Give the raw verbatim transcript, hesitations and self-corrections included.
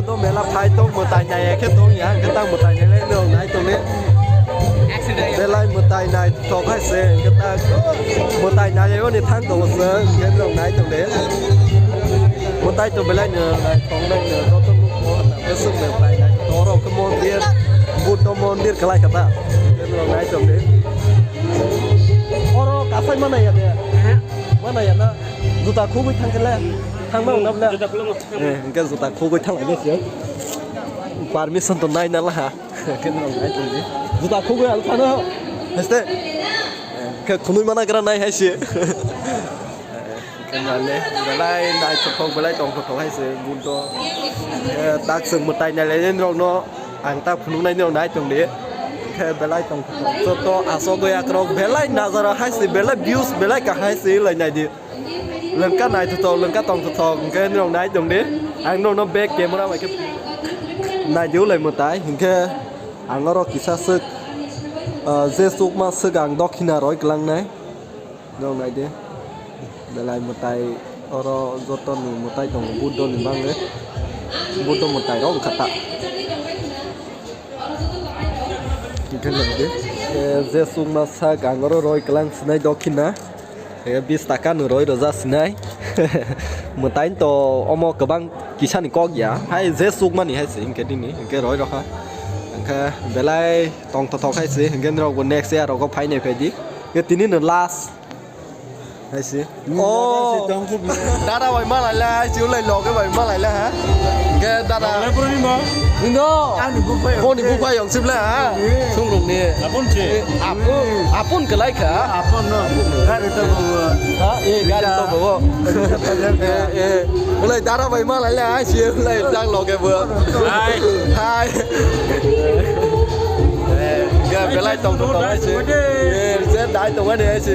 To mela phai tong mwtai nai khe tong ya, hwnkhe ta mwtai nai lai no nai tong le. Belai mwtai nai thok hai se, hwnkhe ta mwtai nai o ni thang tong se, hwnkhe no nai tong le. Mwtai to belai no nai thok nai no, joto nuk mo na, besuk mwtai nai. Toro khe mondir, Buddha mondir kalai kata. Hwnkhe no nai tong le. Oro kasai mana ya de? Mana ya na? Juta khugwi thang khe le. Thang ma na ble. Eh, hwnkhe juta khugwi thang lai se. Permission to nai na laha. Hwnkhe no nai tong di. Juta khugwi ang thano. Heste. Hwnkhe khunui mana gra nai hai se. Hwnkhe mane belai nai thok thok belai tong thok thok hai se Buddha. Eh, tak chwng mwtai nai lai rok no ang ta phunuk nai rok nai tong di. Hwnkhe belai tong thok thok joto asogwi akrok belai najara hai se belai views belai kahai se lai nai di. Lengka naithothok, lengka tongthothok, hwnkhe norok nai tong di. Ang norokno back camera bai khe nai di ulai mwtai, hwnkhe ang oro kisa swk, ah, je chukma swk ang dokhina roi kwlangnai. Norok nai di. Belai mwtai oro jotoni mwtai tongo, Buddhoni bagwi. Buddho mwtai rok wngkha ta. Hwnkhe nai di. Eh, je chukma sak ang oro roi kwlang sinai dokhina. Eh, bis taka no roi roja sinai. Mwtai to omo kwbang kisani kok ya. Hai je chukmani hai se hwnkhe nini hwnkhe roi rokha. Hwnkhe belai tongthothok hai se hwnkhe norokbo next year rogo phainai phai di. Hwnkhe tini no last. Hai se. Oh. Dada bai malai la, hai se ulai loge bai malai la ha. Hwnkhe dada. Indo. Ani buphai. Boni buphai yong sibla ha. Sungrung ni. Apun se. Apun, apun kwlai kha. Apun no. Gari to bo. Ha? Eh, gari to bo. Eh, eh. Ulai dara bai malai le, ai si ulai dang loge bo. Hai. Hai. Eh, ga belai tong tong ai si. Eh, se dai tong ai si.